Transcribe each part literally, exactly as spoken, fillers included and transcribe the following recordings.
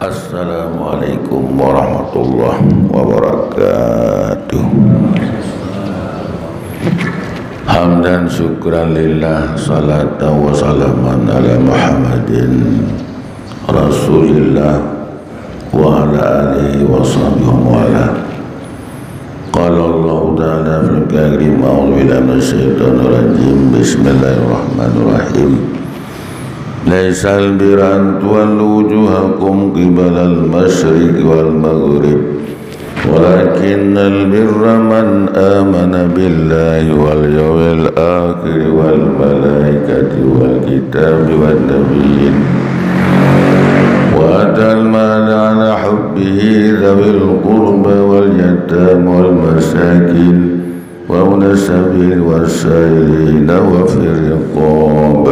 Assalamualaikum warahmatullahi wabarakatuh. Hamdan syukran lillah, salatan wa salaman ala Muhammadin Rasulillah wa ala alihi wa sahbihi wa ala. Qala Allahu ta'ala fil Qur'anil Karim, a'udzu billahi minasy syaithanir rajim. Bismillahirrahmanirrahim. Laisal birra an tuwallu wujuhakum qibalal masyriqi wal maghrib, walakinnal birra man amana billahi wal yaumil akhir wal malaikati wal kitabi wan nabiyyin, wa atal mala ala hubbihi dzawil qurba wal yatama wal masakin wa ibnas sabil was sa'ilina wa fir riqab,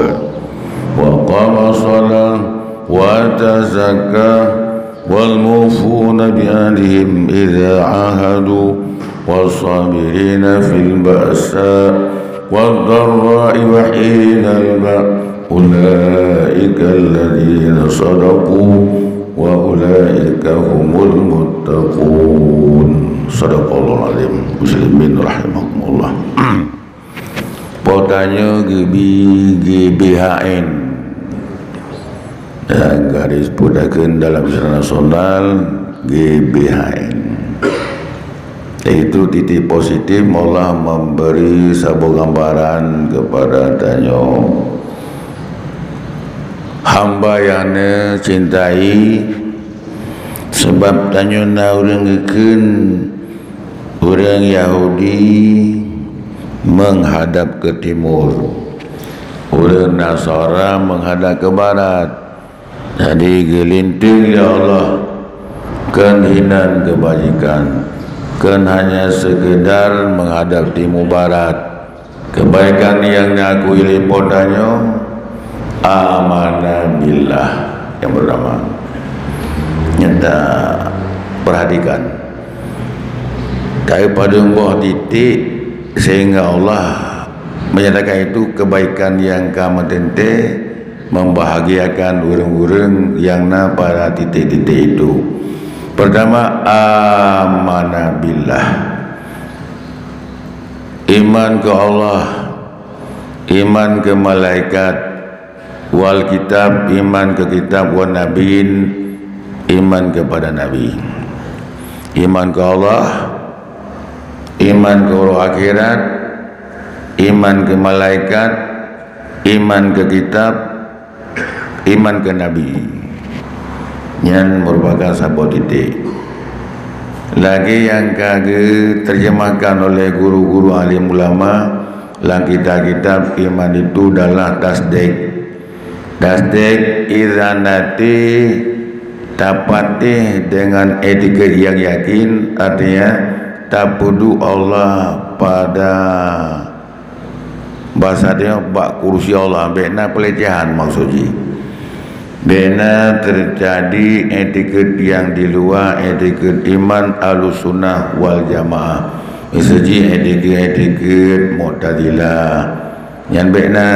wa aqama shalah wa ata zakah, wal mufuna bi ahdihim idza ahadu, was sabirina fil ba'sa wad dharra'i wa hinal ba-, ulaika alladzina sadaqu wa ulaika humul muttaqun. Sadaqallahul azim. Muslimin rahimakumullah. Pertanyaan geubi G B H N. Dan garis peudakeun dalam secara nasional, G B H N. Yaitu titik positif, Allah memberi saboh gambaran kepada tanyoe. Hamba yang neucintai, sebab tanyoe na ureuëng geukheun ureuëng Yahudi menghadap ke timur, ureuëng Nasara menghadap ke barat. Jadi geulinting lé Allah, kon hinan keubajikan, kon hanya sekedar menghadap timur barat. Kebaikan yang diakui lé Po tanyoe, amana billah yang pertama. Nyata perhatikan. Tapi padum boh titik sehingga Allah menyatakan itu kebaikan yang ka meuteuntée membahagiakan ureuëng-ureuëng nyang na pada titik-titik itu. Pertama, amana billah. Iman keu Allah, iman keu malaikat, wal kitab, iman keu kitab, wan nabiyyin, iman kepada nabi. Iman keu Allah, iman keu uroe akhirat, iman keu malaikat, iman keu kitab, iman keu nabi. Nyan merupakan saboh titik. Lagée nyang ka geuterjemahkan oleh guru-guru alim ulama lam kitab-kitab, iman itu adalah tasdik. Tasdik idan hati tapatéh dengan itikad yang yakin, artinya tapeuduek Allah pada basa dia bak kursi Allah, bék na pelecehan maksud jih. Bék na terjadi itikad yang di luar itikad iman Ahlussunnah wal Jamaah. Miseujih itikad-itikad Mu'tazilah. Nyan bék na,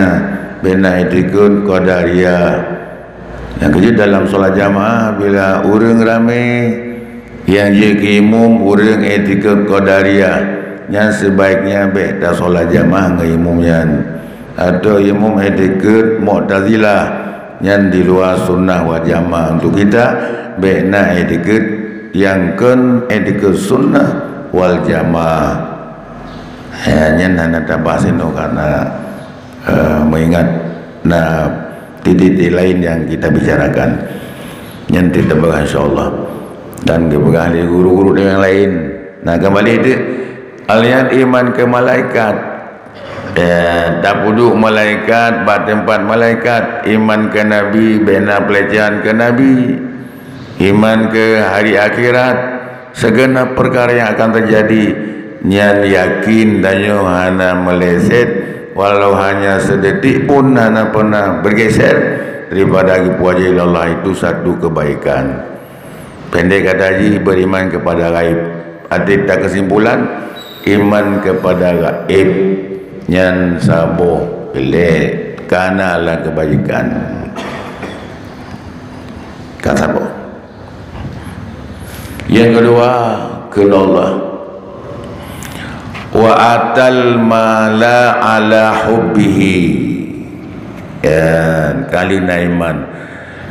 bék na itikad Qadariyah. Nyang keujeuet dalam solat jamaah, bila ureuëng ramé, nyang jeuet keu imum ureuëng itikad Qadariyah, nyan sebaiknya bék tasolat jamaah ngon imum nyan. Atau imum itikad Mu'tazilah, nyan di luar sunnah wal jamaah. Untuk kita, bék na itikad nyang kon itikad sunnah wal jamaah. Ya, nyan hana tabahas inoe karena eh, mengingat na titik-titik lain yang kita bicarakan. Nyan teupeugah insya Allah. Dan geupeugah lé guru-guru nyang lain. Nah, kembali tu, alian iman ke malaikat. Eh, tapeuduek malaikat, bak teumpat malaikat, iman ke nabi, bék na pelecehan ke nabi. Iman ke hari akhirat, segenap perkara yang akan terjadi, nyan yakin tanyoe hana meuleset, walau hanya sedetik pun hana pernah bergeser daripada geupuja lé Allah, itu satu kebaikan. Pendek kata jih, beriman kepada gaib. Arti ta kesimpulan, iman kepada gaib nyan saboh lé kana lam kebajikan. Ka saboh. Nyang keudua, kheun Allah, "Wa atal mala ala hubbihi." Ya, kali na iman.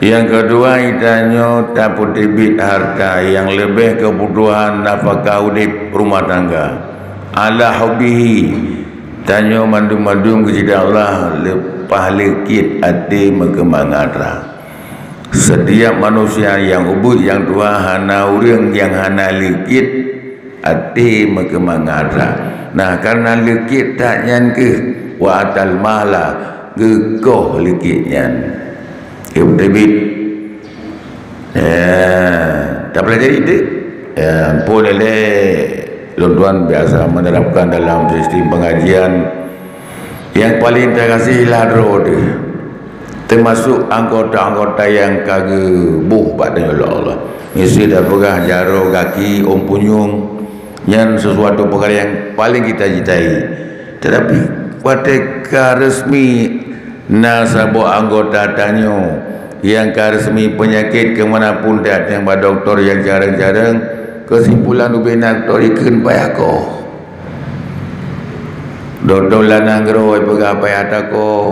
Nyang keudua, geutanyoe tapeuteubiet hareuta nyang leubeh keubutuhan nafakah udeb rumah tangga. Ala hubbihi, tanyoe mandum-mandum geucebta Allah leupah leukét até meukeumang hareuta. Setiap manusia nyang ubit nyang tuha, hana ureuëng nyang hana leukét até meukeumang hareuta. Nah, kareuna leukét that nyan kheueh, wa atal mala, geukoh leukét nyan. Geuteubiet. Ya, tapeulajari teuk. Ya, ampôn lé lôn tuan biasa menerapkan dalam sistem pengajian. Nyang paleng tagaséh lah droe teuh, teumasuk anggota-anggota nyang ka geuboh bak tanyoe lé Allah. Miseue tapeugah jaroe, gaki, ôn punyueng, nyan sesuatu peukara nyang paleng kita cintai. Tetapi watée ka resmi na saboh anggota tanyoe nyang ka resmi peunyakét, keumanapun tajak bak dokto nyang carông-carông, keusimpulan ubé na dokto ikheun payah koh. Dokto lam nanggroe peugah payah takoh,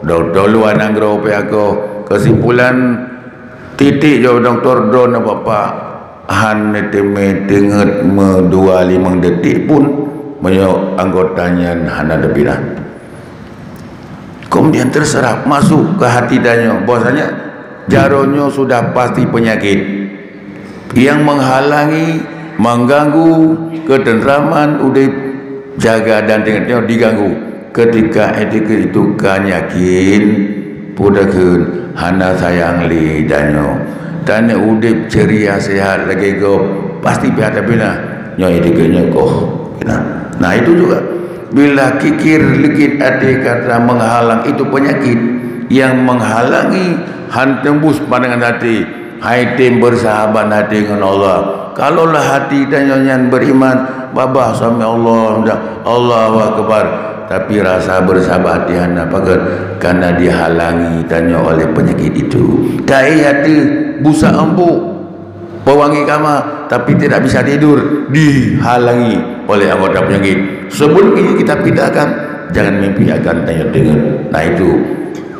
dokto luwa nanggroe payah koh. Keusimpulan, titik jaweueb dokto droeneuh bapak hana teumé teungeut meudua limong detik pun meunyoe anggota nyan hana teupinah. Kemudian terserap masuk ke hati tanyoe bahwasanya jaroe nyoe sudah pasti penyakit yang menghalangi, mengganggu ketentraman udeb, jaga dan tingkat nyoe diganggu. Ketika etikeuet itu ka yakin, peue takheun, hana sayang lé tanyoe. Tanyoe udeb ceria sehat lagée gob, pasti pihak tapinah. Nyoe etikeuet nyoe koh pinah. Nah, itu juga. Bila kikir leukét até ka menghalang, itu penyakit yang menghalangi han tembus pandangan hati. Hai tem bersahabat hati ngon Allah. Kalaulah hati tanyoe nyan beriman, babah sami Allah, Allahu Akbar. Tapi rasa bersahabat hati hana pakat, karena dihalangi tanyoe oleh penyakit itu. Taéh ateueh busa empuk, pewangi kama, tapi tidak bisa tidur, dihalangi oleh anggota penyakit. Sebelum ini kita pindahkan, jangan mimpi akan tanyoe deungon. Nah, itu,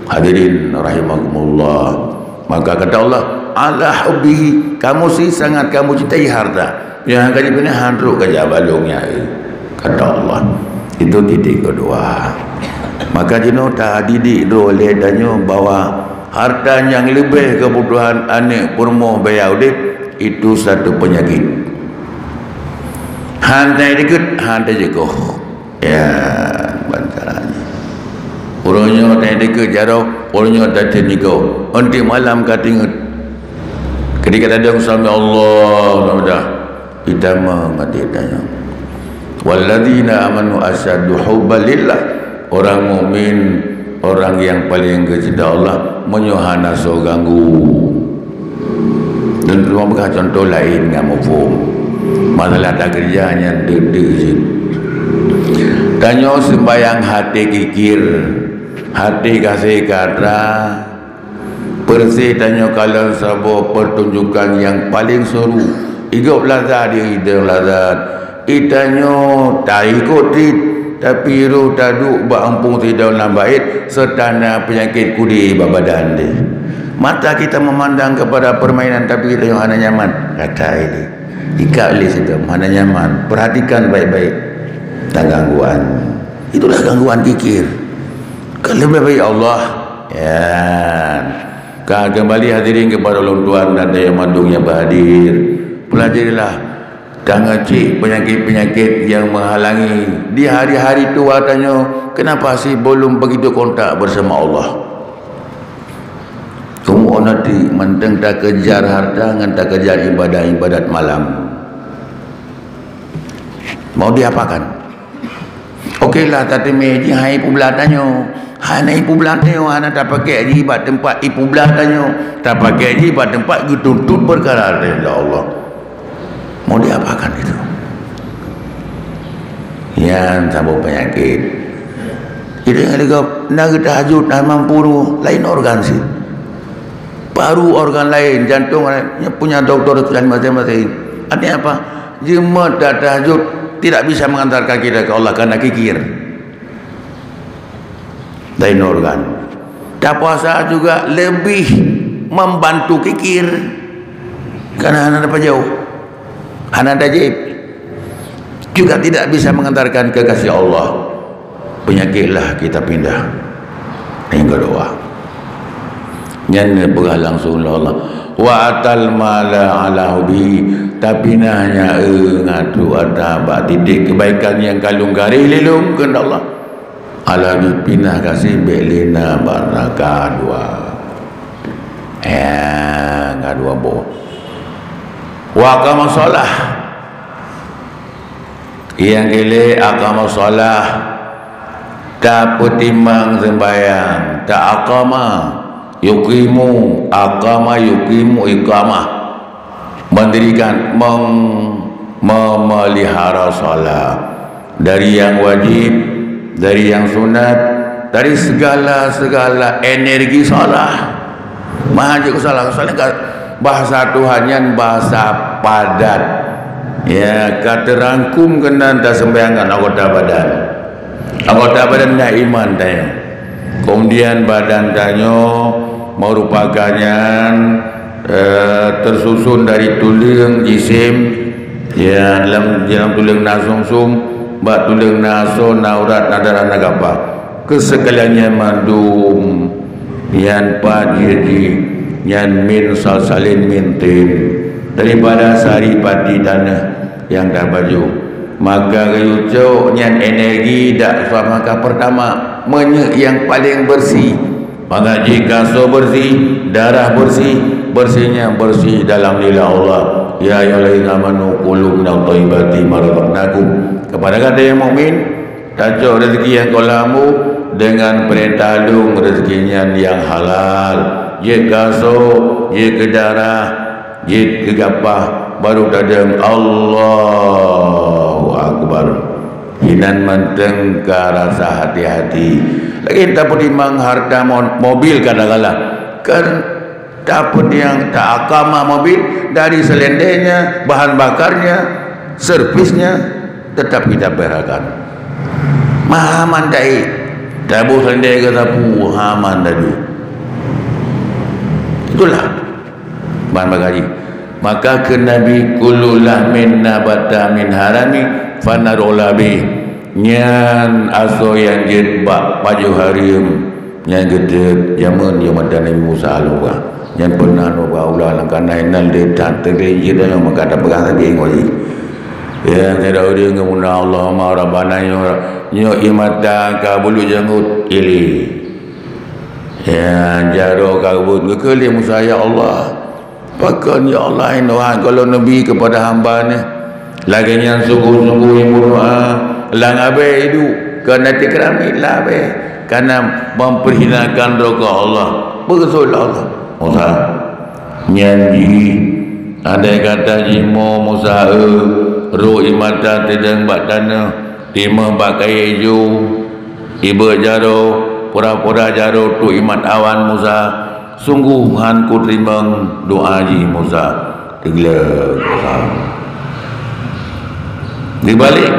hadirin rahimakumullah. Maka kata Allah, "Ala hubbihi," kamu sih sangat kamu cintai harta. Nyang ka jipinah han trok ka jak bak lôn nyan, kata Allah. Itu titik kedua. Maka jinoe tadidik droe lé tanyoe bahwa harta nyang leubeh keubutuhan aneuk peurumoh biaya udeb, itu satu penyakit. Han tajak dikeue, han tajak koh. Ya, ban caranya. Uroe nyoe tajak dikeue jaroe, uroe nyoe tateun nikoh. Onti malam ka tingeut. Ketika tadong sami Allah, mudah-mudah. Kita mengerti tanya. Walladzina amanu asyaddu hubban lillah. Orang mukmin, orang yang paling geucinta Allah, meunyoe hana soe ganggu. Dan cuma peugah contoh laén nyang muphom. Masalah takeureuja nyan deuh-deuh jeuet. Tanyoe seumbahyang haté kikir, haté gaséh gatra, Peureséh tanyoe kalon saboh peutunjukan nyang paleng seuru. Igob lazat di idong lazat. Itanyoe taikot cit, tapi roh taduek bak eumpung sidong lam baét, seutanda peunyakét kudé bak badan deh. Mata kita memandang kepada permainan, tapi tanyoe hana nyaman. Kata ini. Ikab lé sidong, hana nyaman. Perhatikan baik-baik. Dan gangguan. Itulah gangguan kikir. Kan leubeh baik Allah. Ya. Ka kembali hadirin kepada ulôn tuan dan dayah mandum nyang berhadir. Pelajarilah dan ngecek penyakit-penyakit yang menghalangi di hari-hari tua tanyoe. Kenapa sih belum begitu kontak bersama Allah? Kamu onati manteng takejar harta ngan takejar ibadat-ibadat malam. Mau diapakan? Oke lah, tateumé jih hai peublah tanyoe. Hana ipeublah tanyoe, hana tapakèk jih bak teumpat ipeublah tanyoe. Tapakèk jih bak teumpat geutuntot peukara lé Allah. Mau diapakan itu? Nyan saboh peunyakét. Jadi, ngon lagèe na geutahajud, na mampu, lain organ sih. Paru organ lain, jantung, punya doktor tuan masing-masing. Artinya apa? Jeuet that tahajud tidak bisa mengantarkan kita ke Allah karena kikir. Lain organ. Tapuasa juga lebih membantu kikir. Karena hana tapajoh. Hana tajép. Juga tidak bisa mengantarkan kekasih Allah. Penyakitlah kita pindah. Yang kedua. Nyan peugah langsung lé Allah. Wa atal mala ala hubbi. Tapi na nyan, eh, ngadu ata bak titik kebaikan nyang ka lôn garéh lé lôn kheun Allah. Ala hubbi, pinah gaséh bék lé na bak raka dua. Ya, ngadu boh. Wa aqama shalah. Nyang keulhèe aqama shalah, tapeutimang seumbahyang, ta aqama, yuqimu, aqama, yuqimu, iqamah. Mendirikan, meng-, memelihara shalah. Dari nyang wajib, dari nyang sunat, dari segala-segala energi shalah. Meuhajat keu shalah, soalnya ka, bahasa Tuhan nyan bahasa padat. Ya, ka teurangkum keunan taseumbahyang ngon anggota badan. Anggota badan na iman tanyoe. Kemudian badan tanyoe merupakan nyan, eh, tersusun dari tuleueng, jisim, ya, dalam, dalam tuleueng na sumsum, bak tuleueng na asoe, na urat, na darah, na gapa. Keusekalian nyan mandum, nyan pat jih, nyan min salsalin min tin, daripada sari pati taneuh nyang tapajoh. Maka geuyue cok nyan energi dak sama ka pertama, minyeuk nyang paleng beureusi. Maka jih ka asoe beureusi, darah beureusi, beureusinya beureusi dalam lillah Allah. Ya ayyuhallazina amanu kulu minat thayyibati ma razaqnakum. Kepada gata nyang mukmin, tacok rezeki nyang ka lheueh hamba deungon peurintah lôn, rezeki nyan nyang halal. Jeuet keu asoe, jeuet keu darah, jeuet keu gapa, baru tadong Allahu Akbar. Inan mantong ka rasa hati-hati. Lagèe tapeutimang harta mo-, mobil kadang-kadang. Kan tapeutimang, ta aqama mobil dari selendenya, bahan bakarnya, servisnya, tetap kita perhatikan. Meuaman taék. Taboh selendé keu sapu, aman tadi. Itulah. Ban bagari. Maka kheun Nabi, "Kullu lahmin nabata min harami, fannaru aula bih." Nyan asoe nyang jeuet bak pajoh hareuem, nyan geuteut jameun nyoe masa Nabi Musa lom bah. Nyan peunah lom bah ulah lam kana inan le that teulinjit nyoe maka tapeugah sabe ngon jih. Ya, tidak ureueng ngon Allahumma rabbana nyoe, nyoe ie mata ka bulut janggut, ile. Ya, jaroe ka buet, geukheun lé Musa, "Ya Allah, pakon ya Allah, hai Tuhan, keu lôn neubi keupada hamba nyoe lagèe nyan sungguh-sungguh nyang meudoa lam abée iduek, keu nati keuramiet lam abée, kana memperhinakan droe keu Allah." Beutôi Allah. Musa, nyan jih, andai kata jimoe Musa, eh, rhot ie mata teudong bak tanoh, timeuh bak kayèe ijo, Ibeuet jaroe, pura-pura jaroe trok imat awan Musa, sungguh han kuteurimong doa jih Musa. Teugleh Musa. Dibalek,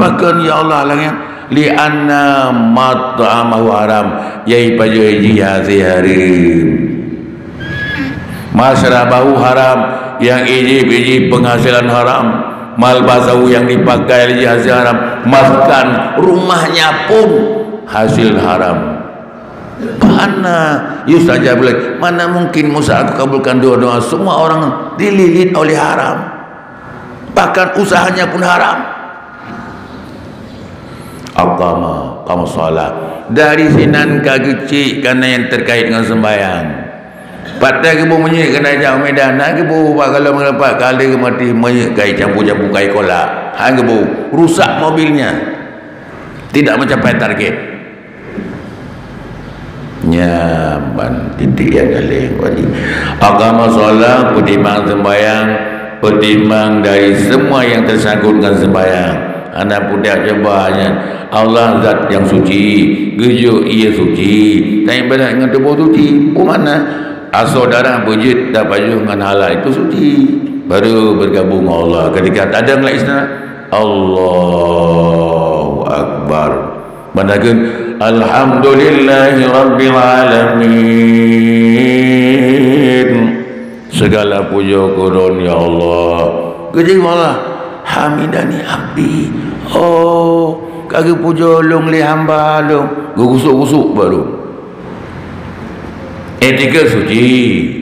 pakon ya Allah lagèe nyan? Li'anna mat'amahu haram, ya ipajoh jih haséh hareuem. Masyrabahu haram, nyang ijib-ijib penghasilan haram. Malbasahu, nyang dipakai lé jih hasil haram. Maskan, rumahnya pun hasil haram. Fa anna yustajabu lah. Mana mungkin Musa aku kabulkan doa-doa? Semua orang dililit oleh haram. Bahkan usahanya pun haram. Aqama, aqama shalah. Dari sinan ka geucék kana nyang terkait ngon seumbahyang. Pat geuboh minyeuk keunan jak u Medan, na geuboh bak galom meuleumpat kali meuti minyeuk kai campur-campur kai kolak. Han geuboh, rusak mobilnya. Tidak mencapai target. Nyan ban titik nyang ka lhèe wajib. Aqama shalah, peutimang seumbahyang, peutimang dari semua nyang teusangkut ngon seumbahyang. Hana pudak cuba nyan. Allah zat nyang suci, geujok ie suci, taibadat ngon tuboh suci. Peue makna? Asoe darah beujeuet tapajoh ngon halal itu suci. Baru bergabung ngon Allah. Ketika tadong lam istana, Allahu Akbar. Mantong, "Alhamdulillahi Rabbil Alamin." Segala puja keu Droen, ya Allah. Geujeue Allah, "Hamidani abdi." Oh, ka geupuja lôn lé hamba lôn. Geugusuk-gusuk baru. Etika suci.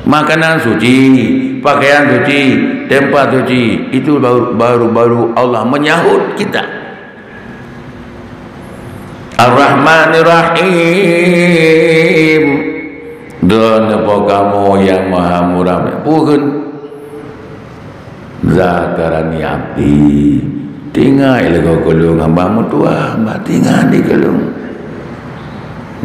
Makanan suci, pakaian suci, tempat suci, itu baru, baru, baru Allah menyahut kita. Ar-Rahmanir-Rahim. Droeneuh Po kamoe nyang Maha Murah. Peue kheun? Zakarani abdi, tinggai lé goe keu lôn, hamba meutuah, hamba tinggai di keu lôn.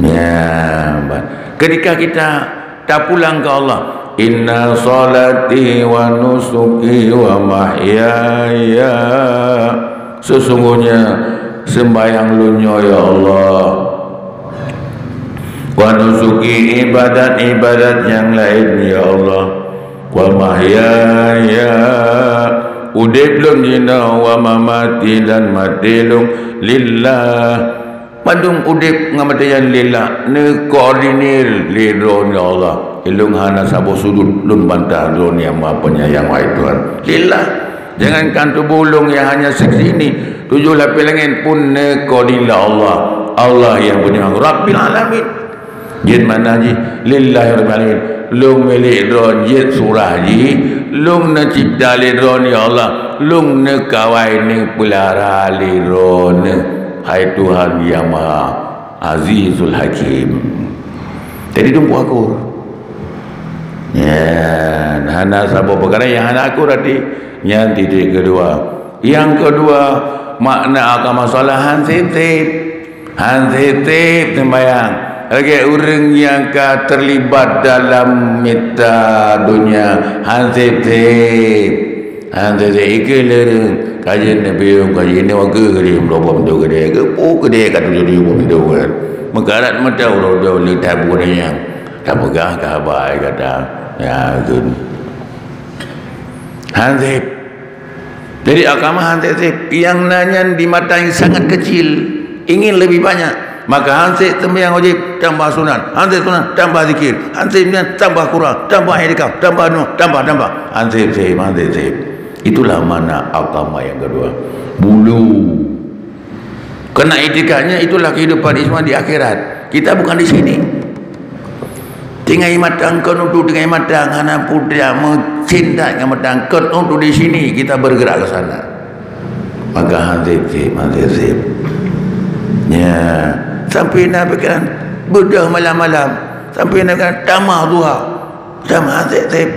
Ya, ba-, ketika kita tapulang ke Allah, "Inna salati wa nusuki wa mahyaya," sesungguhnya sembahyang lôn nyoe, ya Allah, wa nusuki, ibadat-ibadat nyang laén, ya Allah, wa mahyaya, udeb lôn jinoe, wa mamati, dan maté lôn, lillah. Mandum udeb ngon maté nyan lillah, neukoordinir lé Droen, ya Allah. Lôn hana saboh sudut lôn bantah, Droen nyang Maha Penyayang, wahai Tuhan. Lillah. Jangankan tuboh lôn nyang hanya segini, tujoh lapéh langét pun neukoordinir lé Allah. Allah nyang penyayang, Rabbil Alamin. Jeuet makna jih, lillahi rabbil alamin. Lôn milék Droen, jeuet surah jih, lôn neucipta lé Droen, ya Allah. Lôn neukawai, neupeulara lé Droeneuh, hai Tuhan nyang Maha Azizul Hakim. Jadi, dum akur. Nyan, hana saboh peukara nyang hana akur até. Nyan titik keudua. Nyang keudua, makna agama salah han sép-sép. Han sép-sép seumbahyang. Lagèe ureueng nyang ka teulibat dalam mita donya, han sép-sép. Han sép-sép ikeu leureung. Kajeut neupiôh, kajeut neuwoe keu geude, meulobom tu geude. Keu peue geude ka tujoh-tujoh boh pintoe kan. Meukarat meuta uroe dua le tabu nyan. Tapeugah ka haba ai gata. Ya, kheun. Han sép. Jadi, agama han sép-sép. Nyang na nyan di mata yang sangat kecil, ingin lebih banyak. Maka han sép seumbahyang wajéb, tambah sunat. Han sép sunat, tambah zikir. Han sép nyan, tambah Quran, tambah i'tikaf, tambah nu, tambah, tambah. Han sép-sép, han sép-sép. Itulah makna agama nyang keudua. Bulu. Karena itikadnya itulah kehidupan Islam di akhirat. Kita bukan di sini. Tinggai mata, kon untuk tinggai mata, hana putra meucinta ngon mata, kon untuk di sini kita bergerak ke sana. Maka han sép-sép, han sép-sép. Ya, sampai na pikiran beudôh malam-malam, sampai na pikiran tamah duha. Tamah sép-sép.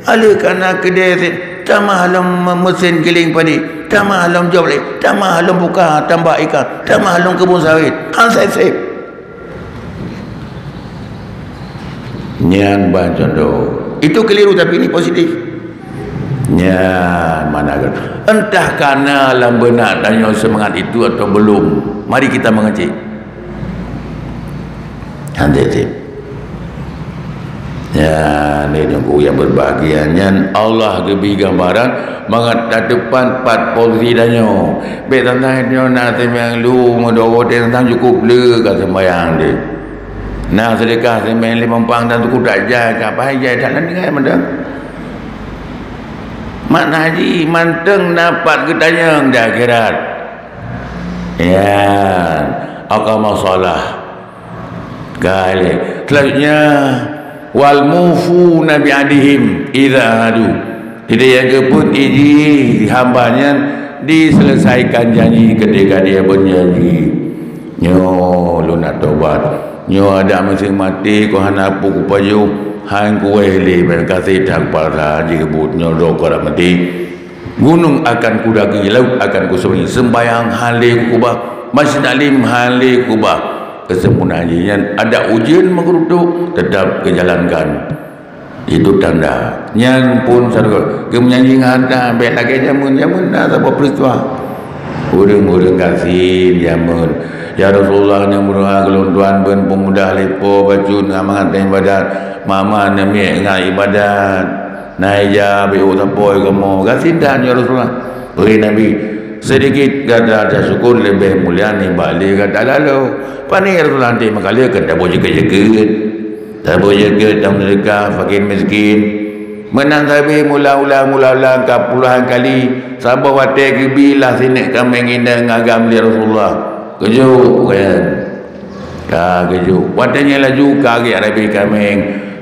Aleuh kana keudè sép, tamah lom me-, meusén giléng padé, tamah lom job lé, tamah lom buka tambak ikan, tamah lom keubon sawét. Han sép-sép. Nyan ban contoh. Itu keliru, tapi ini positif. Nyan mana kan? Entah kana lam beunak tanyoe seumangat itu atau belum. Mari kita mengecek. Han sép-sép. Ya, lé Teungku nyang berbahagia, nyan Allah geubri gambaran mangat tateupat pat posisi tanyoe. Bèk tantang tanyoe na seumbahyang lu, meudowo tantang cukup le ka seumbahyang deh. Na seudeukah seumbahyang limong pang dan suku tak jai, ka pai jai that nan tinggai mantong. Makna jih mantong na pat geutanyong di akhirat. Ya, agama salah. Ka lhèe. Selanjutnya, "Wal mufuna bi ahdihim idza ahadu." Jadi, nyang keupeuet jih hamba nyan diselesaikan janji ketika dia berjanji. Nyoe lôn na tobat. Nyoe adak meuseuh maté, kon hana peue kupajoh, han kuwèh lé, ban kaseh that kupaksa jikeubut nyoe droe keu maté. Gunong akan kudaki, laôt akan kuseuberangi. Seumbahyang han lé kukubah, Masjid Taklim han lé kukubah. Keusempurnaan jih nyan adak ujeuen meukeurudok, teutap geujalankan. Itu tanda. Nyan phon sadroe geumeunyanyi ngon hareuta, bèk lagèe jameun. Jameun na saboh peuristiwa. Ureueng-ureueng gasien jameun, "Ya Rasulullah, neumeureuha keu lôn tuan beuneupeumudah lé po bacut ngon mangat ibadat, mama neumiet ngon ibadat." Na ija biôh tapôi kamoe, gasintan ya Rasulullah. Bri Nabi, seudikit gata tasyukur leubeh mulia nibak lé gata laloe. Pane ya Rasulullah, nanti meukaleukan taboh jeukeut-jeukeut. Taboh jeukeut, tameuseudeukah, fakir miskin. Meunan sabe mula-mula, mula-mula ka puluhan kali, saboh watée geubi lah sineuk kaméng inong agam lé Rasulullah. Keujok, kan? Ka geujok. Watée nyan laju ka geujak rabe kaméng.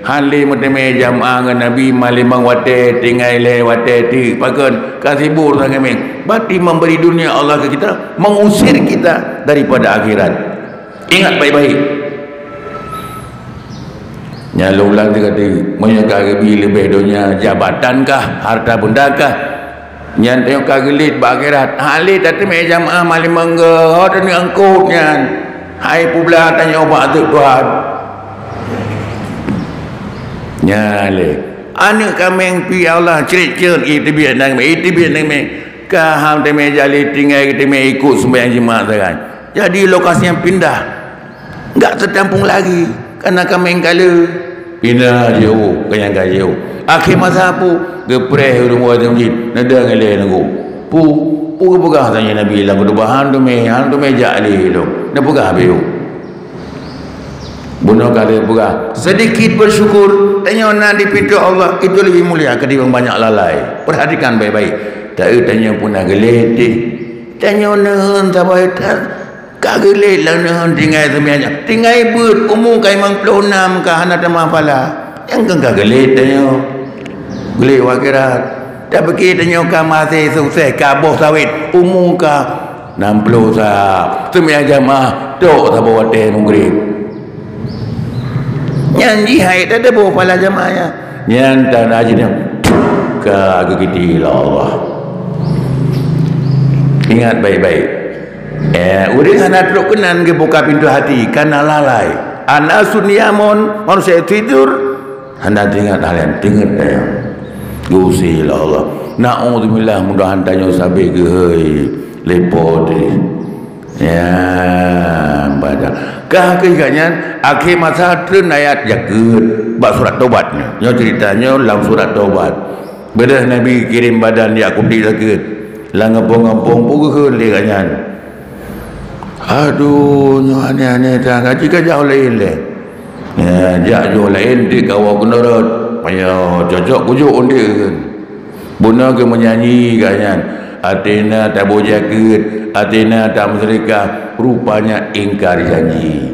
Han lé meuteumé jamaah ngon Nabi malimong watée, tinggai lhée watée teuk. Pakon? Ka sibuk urusan kaméng. Berarti memberi dunia Allah ke kita, mengusir kita daripada akhirat. Ingat baik-baik. Nyan lôn ulang teuka teuk, meunyoe ka geubi leubeh donya, jabatan kah, harta benda kah, nyan tanyoe ka geulet bak akhirat. Hana lé tateumé jamaah malimong geuh, ho taneuk angkot nyan. Hai peublah tanyoe bak ateueh Tuhan. Nyan lé. Aneuëk kaméng pi Allah cret-cret, ih teubiet nangmé, ih teubiet nangmé. Ka han teumé jali tinggai, teumé ikot sumbayang jeumaat sagai. Jadi lokasi nyang pindah. Enggak teudampung lagi, karena kaméng ka le. Pinah jeuet, ka nyang ka jeuet. Akhé masa pu, geupreh ureuëng woe di masjid, neudong ilée neugôh. Pu, pu geupeugah tanyoe Nabi lam khutbah, "Han teumé, han teumé jak lé lom." Neupeugah beu. Bunoe ka lheueh peugah, sedikit bersyukur, tanyoe na di pintoe Allah, itu lebih mulia ketimbang banyak lalai. Perhatikan baik-baik. Taeu tanyoe pun na geulet deh. Tanyoe neuheun sabai that. Ka geulet lam neuheun tinggai seumianya. Tinggai beuet, umu ka limong ploh nam ka hana tamah pala. Nyang keu ka geulet tanyoe. Geulet u akhirat. Tapike tanyoe ka maté sukses, ka boh sawét, umu ka nam ploh sa. Seumianya jamaah, tok saboh watée meugreb. Nyan jih hai teudeungoe pala jamaah nyan. Nyan tanda jih nyan ka geugiti lé Allah. Ingat baik-baik. Eh, ureuëng hana trok keunan geubuka pintoe hati, kana lalai. Ana sunyamun, manusia tidur, hana teuingat hal nyang teungeut dayah. Geuusé lé Allah. Naudzubillah, mudahan tanyoe sabe geuhôi lé Po teuh. Ya, baca. Ka keuh nyan, akhé masa treun ayat jakeuet bak surat Tobat nyoe. Nyoe ceurita nyoe lam surat Tobat. Beudôh Nabi kirém badan jak kutik zakeuet. Lam gampông-gampông peugeuheun lé gobnyan. Aduh, nyoe aneh-aneh that. Gaji ka jak laén lé. Ya, jak jôh laén, deuek kawoe keunoe rot. Manyang cocok kujok undeh. Bunoe geumeunyanyi gobnyan. Até na taboh jakeuet, até na tameuseudeukah, rupanya ingkar janji.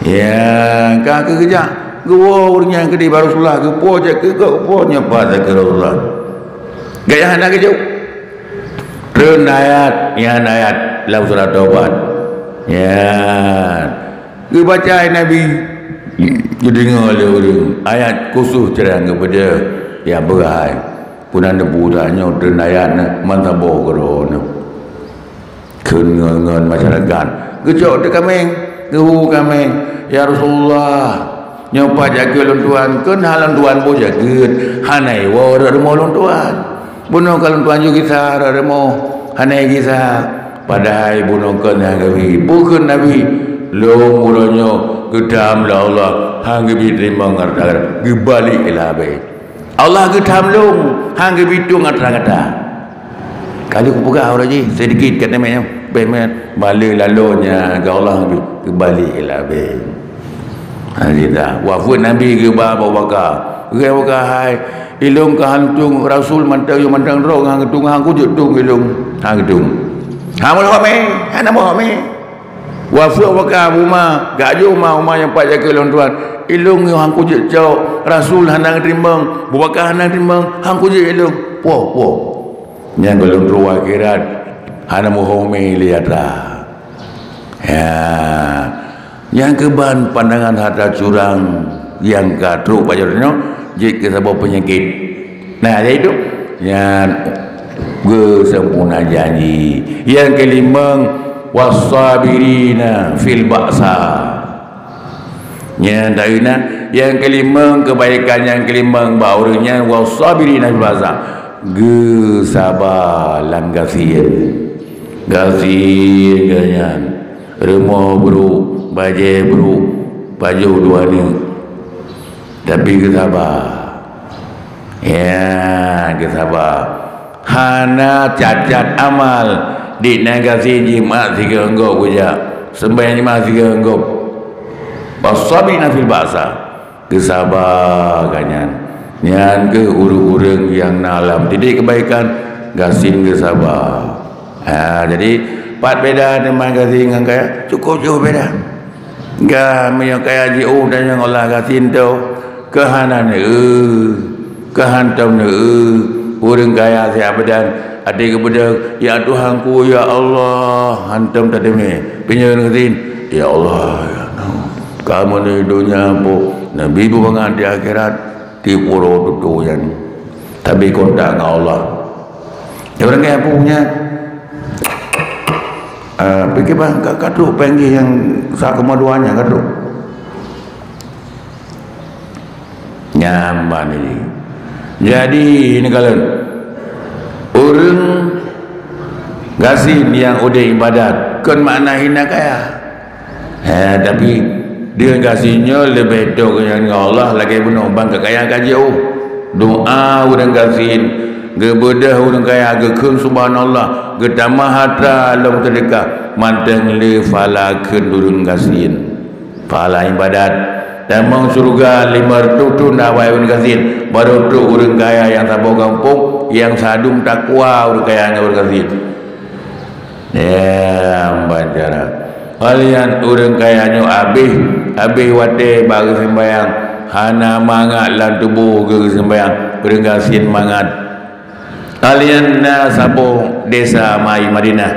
Ya, ka keuh geujak. Geuwoe ureuëng nyan keudeh bak Rasulullah, geupo jakeuet, geupo nyoe pat zakeuet Rasulullah. Gobnyan hana geujok. Treun ayat, nyan ayat lam surat Tobat. Nyan. Geubaca Nabi, geudeungoe lé ureuëng. Ayat khusus ceurang geubeudôh, ya, beuhai. Puna neupeu tanyoe treun ayat na, man saboh keudroe na. Kheun ngon, ngon masyarakat. Geucok teuh kaméng, geuhu kaméng. "Ya Rasulullah, nyoe pat jakeuet lôn tuan, kheun hana lôn tuan boh jakeuet, hana iwoe rot rumoh lôn tuan. Bunoe ka lôn tuan jôh gisa rot rumoh, hana igisa." Padahai bunoe kheun nyang geubi. Bukon Nabi, lôn uroe nyoe geutam lé Allah, han geubi teurimong hareuta gata, geubalek ilée abée. Allah geutam lôn, han geubi tueng atra gata. Ka lheueh kupeugah uroe jih, seudikit ka teumé nyoe, beh meuet, bale laloe nyan keu Allah geubalek ilée abée. Alhamdulillah. Wafeuet Nabi geuba Abu Bakar. Geupeugah, "Hai, ilôn ka han tueng Rasul mantong, mantong droe han geutueng, han kujeuet tueng ilôn, han geutueng." Han meuhomé, hana meuhomé. Wafeuet Abu Bakar, Abu Umar, gak jôh Umar, Umar nyang pat jakeuet lôn tuan. Ilôn nyoe han kujeuet cok, Rasul hana geuteurimong, Abu Bakar hana geuteurimong, han kujeuet ilôn. Poh, poh. Nyang gohlom trok u akhirat, hana meuhomé lé atra. Ya. Nyang keuban pandangan harta curang nyang ka trok bak jaroe nyoe, jeuet keu saboh peunyakét. Nah, jadi tu, nyan geuseumpurna janji. Nyang keulimong, "Was-sabirina fil ba'sa." Nyan taeu na, nyang keulimong, keubaikan nyang keulimong bak ureuëng nyan, "Was-sabirina fil ba'sa." Geusaba lam gasien. Gasien geuh nyan. Rumoh brok, bajée brok, pajoh dua aneuk. Tapi geusaba. Ya, geusaba. Hana cacat amal. Di nan gasien jimat sigoe gob geujak. Sembahyang jimat sigoe gob. Wasabirina fil ba'sa. Geusaba gobnyan. Nyan keuh ureuëng-ureuëng nyang na lam titik keubaikan, gasien geusaba. Ha, jadi, pat beda teuma gasien ngon kaya? Cukup jauh beda. Ga meunyoe kaya jiôh dan nyang Allah gasien tu, keuhana neu, keuhantom neu, ureuëng kaya siat badan, até geubeudôh, "Ya Tuhanku, ya Allah," hantom tateumé. Pinyoe ureuëng gasien, "Ya Allah, ya Allah, kamoe di donya po, neubi beumangat di akhirat, di puro tutoe nyan." Tapi kontak ngon Allah. Ya, ureuëng kaya punya. Ah, pikir bang, ka, ka trok panggil nyang sa keumadua nyan ka trok. Nyan ban ini. Jadi, ini kalian. Ureuëng gasien nyang udeb ibadat, kon makna hina kaya. Ha, tapi deungon gasien nyoe leubeh tok ngon Allah lagée bunoe bang keu kaya ka jiôh. Doa ureuëng gasien, geubeudôh ureuëng kaya, geukheun subhanallah, geutamah harta lom seudeukah, mantong le phala kheun ureuëng gasien. Phala ibadat. Tamong syeuruga lima reutôh thon awai ureuëng gasien, barô trok ureuëng kaya nyang saboh gampông, nyang sadum takwa ureuëng kaya ngon ureuëng gasien. Ya, ban cara. Kalian ureuëng kaya nyoe habéh, habéh watée bak geuseumbahyang, hana mangat lam tuboh geuseumbahyang, ureuëng gasien mangat. Kalian na saboh desa mai Madinah.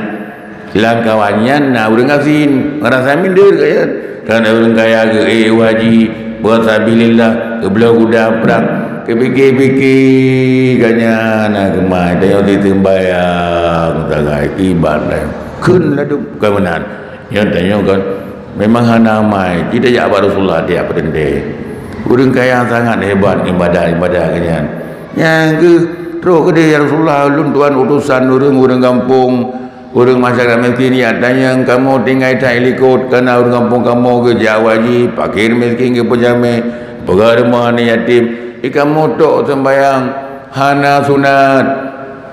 Lam kawan nyan na ureuëng gasien, ngerasa minder kalian. Kan ureuëng kaya geu, eh, haji, buat sabilillah, geubloe kuda prang, keupiké-piké, gobnyan na keumai, tanyoe siseumbahyang, sagai kiban, kheun ladum, bukan meunan. Nyan tanyoe kan, memang hana amai, kita jak bak Rasulullah, dia peuteuntée. Ureuëng kaya sangat hebat ibadah-ibadah gobnyan. Nyang keuh, trok keudeh, "Ya Rasulullah, ulôn tuan utosan ureuëng, ureuëng gampông, ureuëng masyarakat miskin, ya tanyong kamoe tinggai that ilikot, kana ureuëng gampông kamoe geujak haji, pakir miskin geupeujamé, peugah rumoh aneuk yatim, di kamoe tok seumbahyang, hana sunat,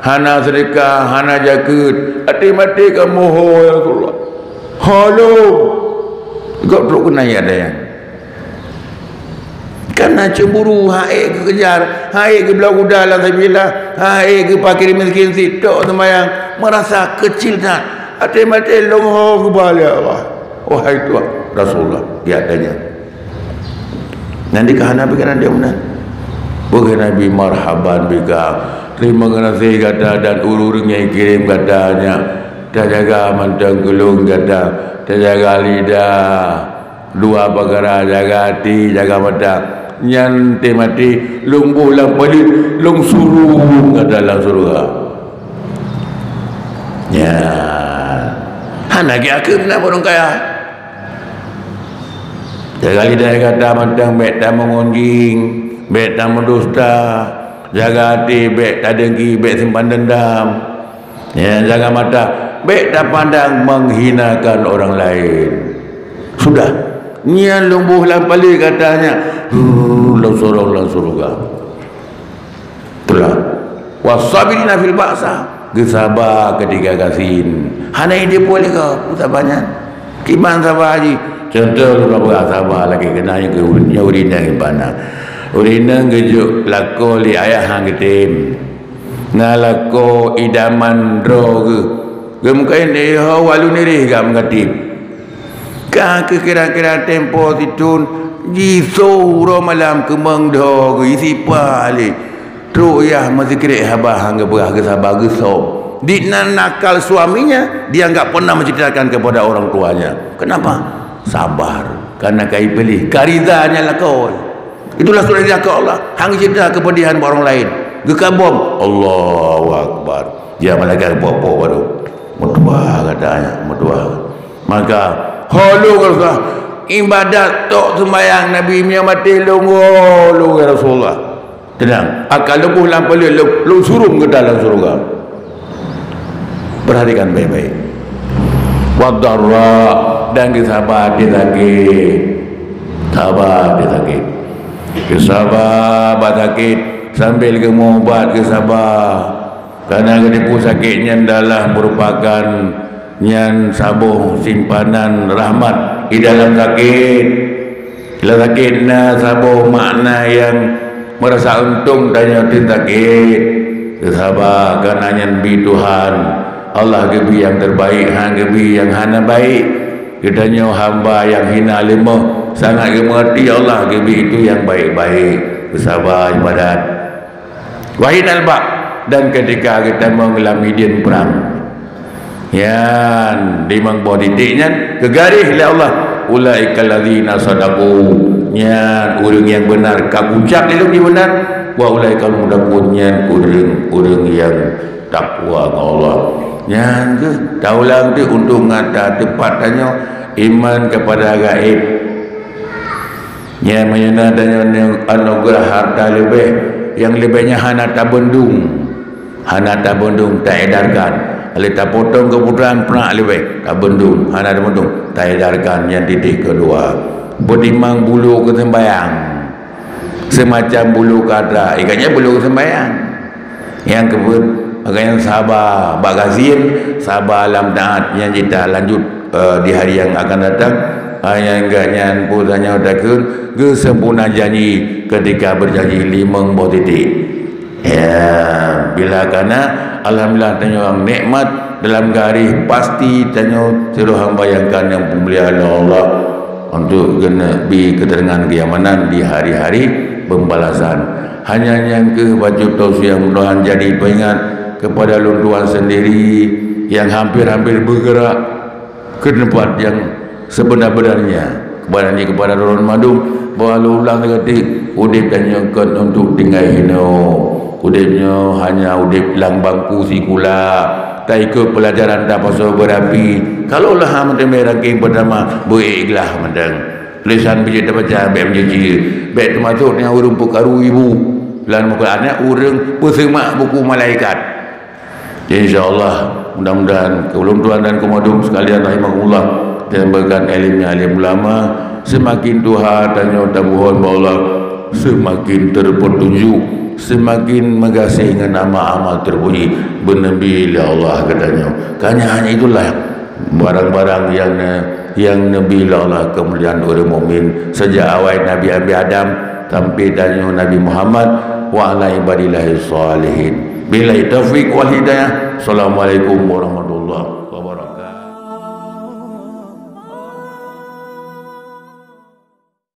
hana seudeukah, hana jakeuet, até maté kamoe ho, ya Rasulullah." Ho lom. Gob trok keunan ya dayang. Karena cemburu, han ék geukejar, han ék geubloe kuda lam sabilillah, han ék geupakiri miskin, sitok seumayang, merasa kecil that. Até maté lôn ho geuba lé Allah. Wahai Tuhan Rasulullah, ya tanya. Nanti keuhana pikiran dia meunan. Bukon Nabi, marhaban bika. Terima kasih gata dan ureuëng nyang kirém gata nyan. Tajaga mantong keu lôn gata. Tajaga lidah. Dua peukara, jaga até, jaga mata. Nyan teuh maté, lôn boh lam paleuet, lôn surong gata lam syeuruga. Nyan. Hana geukheun na ureuëng kaya. Jaga lidah gata mantong, bék tameungunjing, bék tameudusta, jaga até, bék tadengki, bék simpan dendam. Ya, jaga mata, bék tapandang menghinakan orang lain. Sudah, nyan lôn boh lam paleuet gata nyan, lôn surong lam syeuruga. Itulah. Wasabirina fil ba'sa. Geusaba keutika gasien. Hana ideh puléh ka, peue saba nyan. Kiban saba jih. Contoh lôn peugah saba lagée keunan nyang keu ureuëng, nyang ureuëng inong iban na. Ureuëng inong geujok lakoe lé ayah han geutem. Na lakoe idaman droe geuh. Geumeukaén lé ho walu nireh gam gatim. Ka keu kira-kira tempo sithon, jisoe uroe malam keumong dho geuh isipa lé. Trok yah meusikrek haba han geupeugah geusaba geusom. Di nan nakal suaminya, dia enggak pernah menceritakan kepada orang tuanya. Kenapa? Sabar. Karena ka ipiléh, ka ridha nyan lakoe. Itulah surat ridha keu Allah. Han geucerita keupeudihan bak ureuëng laén. Geukabom. Allahu Akbar. Dia malaikat geupok-pok baru. Meutuah gata nyan, meutuah. Maka, ho lôn gata, ibadat tok seumayang Nabi meunyoe maté lôn, ho lôn ya Rasulullah. Teunang, akan lôn boh lam paleuet lôn, lôn surong gata lam syeuruga. Perhatikan baik-baik. Wadharra, dan geusaba até sakét. Saba até sakét. Geusaba bak sakét. Sambil geumeuubat, geusaba. Karena geuteupeue sakét nyan adalah merupakan nyan saboh simpanan rahmat di dalam sakét. Lam sakét na saboh makna nyang meurasa untông tanyoe teuh sakét. Geusaba, karena nyan bi Tuhan. Allah geubri nyang terbaik, han geubri nyang hana baik. Geutanyoe hamba nyang hina leumoh, sangat geumeungerti Allah geubri itu nyang baik-baik. Geusaba ibadat. Wa hinal ba', dan ketika geutamong lam medan perang. Nyan, limong boh titik nyan geugaréh lé Allah. Ulaikal ladzina sadaqu. Nyan ureuëng nyang beunar, ka geucap lé lôn di beunar. Wa ulaikal muttaqun, nyan ureuëng-ureuëng nyang takwa ngon Allah. Nyan kheueh taulang teuh untuk gata teupat tanyoe iman kepada gaib. Nyan meunyoe na tanyoe anugeurah harta leubeh, nyang leubeh nyan hana tabendung. Hana tabendung, taedarkan. Lé tapotong keubutuhan peunak leubeh, tabendung, hana tabendung, taedarkan. Nyan titik keudua. Beutimang bulu keu seumbahyang. Seumacam bulu keu atra, ikannya bulu keu seumbahyang. Nyang keupeuet, makanya saba bak gasien, saba lam taat nyang jita lanjut, eh, di hari nyang akan datang. Ah, nyang gak nyan pun tanyoe takheun geusempurna janji ketika berjanji limong boh titik. Ya, bila kana, alhamdulillah, tanyoe nikmat dalam garéh pasti tanyoe sidroe hamba nyang ka neupeumulia lé Allah untuk geuneuk bi keuteuringan kenyamanan di hari-hari pembalasan. Hanya nyan kheueh bacut tausiah, mudah-mudahan jadi peuingat kepada lôn tuan sendiri yang hampir-hampir bergerak ke tempat yang sebenar-benarnya. Kepada ni, kepada droen mandum, bahwa lôn ulang lagi, udeb tanyoe kon untuk tinggai hinoe. Udeb nyoe hanya udeb lam bangku sikula. Taikot pelajaran tapasoe beurapi. Kalau lah mantong rangkeng pertama, beu ikhlas mantong. Tulisan bijéh tabaca, bék meucicil. Bék teumasok nyan ureuëng peukaru ibu. Lam muka aneuk ureuëng peusemak buku malaikat. Insya Allah, mudah-mudahan keu ulôn tuan dan keu mandum sekalian rahimakumullah, dan bahkan alim-alim ulama, semakin tuha tanyoe tabuhon bak Allah, semakin terpetunjuk, semakin meugaséh ngon amal-amal terpuji, beuneubri lé Allah geutanyoe. Kanya hanya itulah barang-barang yang ne-, yang neubi lé Allah keumuliaan ureuëng mukmin sejak awai Nabi Abi Adam sampai tanyoe Nabi Muhammad wa ala ibadillahi shalihin. Billahi taufiq wal hidayah. Assalamualaikum warahmatullahi